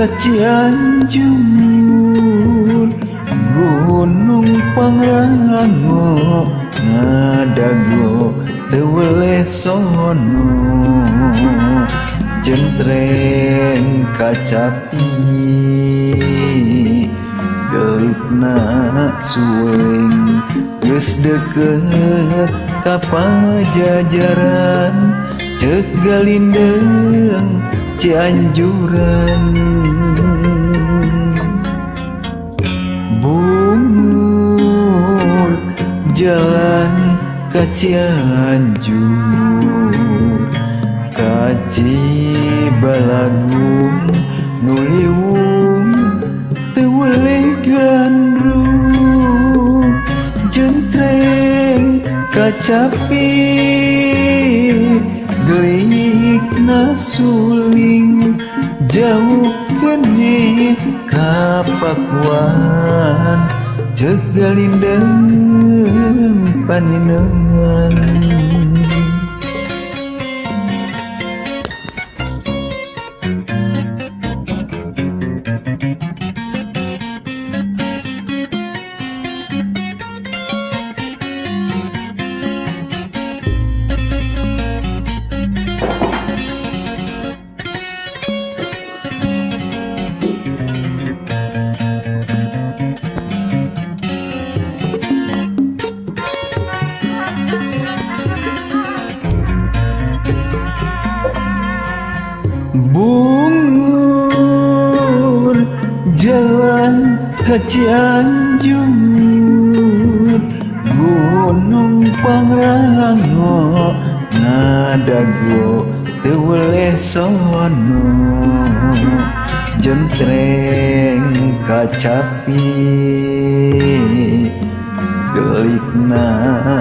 ka Cianjur, Gunung Pangrango ngadago teu weleh sono, jentreng kacapi gelikna suling geus deukeut ka Pajajaran, ceuk galindeung Cianjuran. Bungur jalan ka Cianjur, ka Cibalagung nu liwung teu weleh gandrung, jentreng kacapi gelikna suling jauh keneh ka Pakuan, ceuk galindeung paninengan. Bungur jalan ka Cianjur, Gunung Pangrango ngadago teu weleh sono, jentreng kacapi gelikna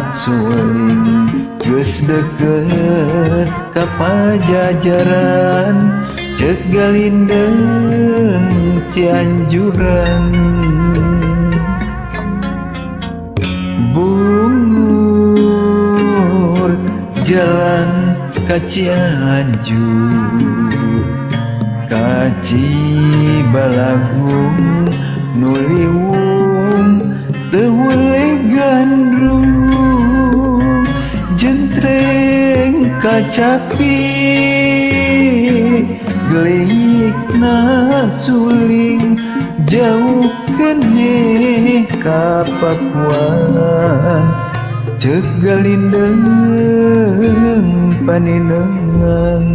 suling geus deukeut ka Pajajaran, ceuk galindeung Cianjuran. Bungur jalan ka Cianjur, ka Cibalagung nu liwung teu weleh gandrung, jentreng kacapi gelikna suling jauh keneh ka Pakuan, ceuk galindeung paninengan.